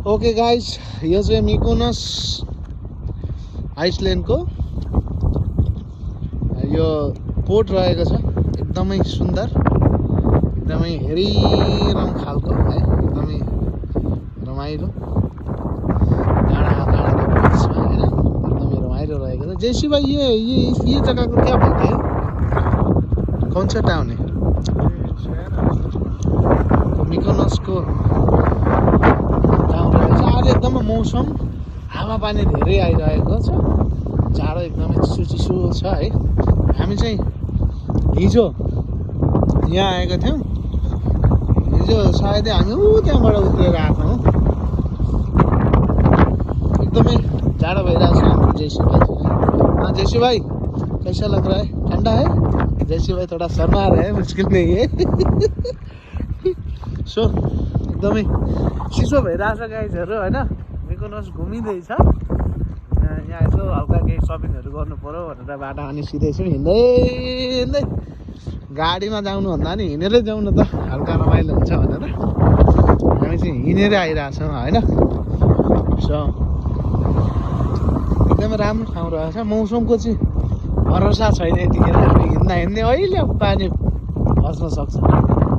Okay guys, यो चाहिँ मिकोनस आइसल्यान्डको यो पोर्ट रहेको छ। एकदमै सुन्दर, एकदमै हेरिरहँ खालको है, एकदमै रमाइलो डाँडाको बिचमा होइन, एकदमै रमाइलो रहेको छ। जैसी भाई ये जगह को क्या बोलते हैं, कौन सा टाउन है? मिकोनसको टाउन रहेको छ। आज एकदमै मौसम हावापानी धेरै आइरहेको छ, जाडो एकदमै चिसो छ है। हामी चाहिँ हिजो यहाँ आएका थियौँ, हिजो सायदै हामी त्यहाँबाट उत्रेर आएको हौँ। एकदमै जाडो भइरहेको छ हाम्रो जैसी भाइ। जैसी भाई कैसा लग रहा है? ठंडा है? जैसी भाई थोड़ा शर्मा रहा है, मुश्किल नहीं है। सो एकदमै चिसो भइरहेछ गाइजहरू होइन। मिकोनस घुमिँदैछ, यहाँ यसो हल्का केही सपिङहरू गर्नु पऱ्यो भनेर बाटो अनि सिधै छौँ हिँड्दै हिँड्दै। गाडीमा जाउनुभन्दा नि हिँडेरै जाउँ न त, हल्का रमाइलो हुन्छ भनेर हामी चाहिँ हिँडेरै आइरहेछौँ होइन। सो एकदमै राम्रो ठाउँ रहेछ। मौसमको चाहिँ भरोसा छैन, यतिखेर हामी हिँड्दै अहिले पानी खस्न सक्छ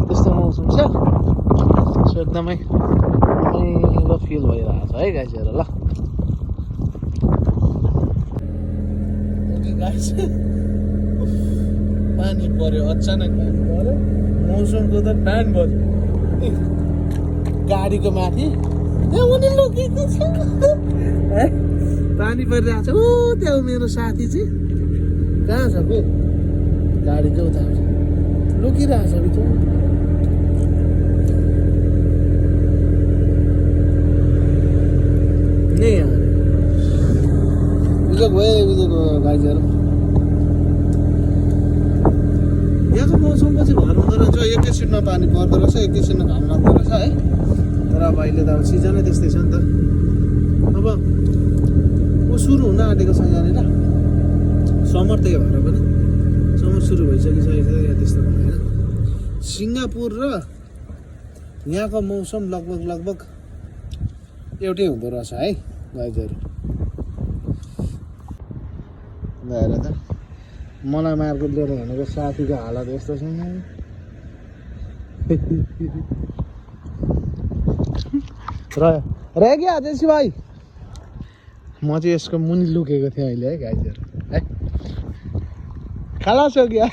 त्यस्तो मौसम छ। सो एकदमै रमाइलो फिल भइरहेछ है गाइजहरू। ल गाइस, पानी पर्यो, अचानक पानी पर्यो, मौसमको त ब्यान्ड बज्यो गाडीको माथि। त्यहाँ उनी लुकेको छ, पानी परिरहेको छ। त्यहाँ मेरो साथी चाहिँ कहाँ छ को? गाडीको उता लुकिरहेको छ भित्र। बुझेको गाइजहरू, यहाँको मौसमको चाहिँ भर हुँदो रहेछ। एकैछिनमा पानी पर्दो रहेछ, एकैछिनमा घाम लाग्दो रहेछ है। तर अब अहिले त अब सिजनै त्यस्तै छ नि त। अब ऊ सुरु हुन आँटेको छ यहाँनिर समर, त्यही भएर पनि समर सुरु भइसकिसकेको छ यहाँ। त्यस्तो भएन। सिङ्गापुर र यहाँको मौसम लगभग एउटै हुँदो रहेछ है गाइजहरू। हेर त, मलाई मार्केट लिएर हिँडेको साथीको हालत यस्तो छ नि। रह्यो क्या जैसी भाइ? म चाहिँ यसको मुनि लुकेको थिएँ अहिले है गाइजहरू है। खलास हो गया।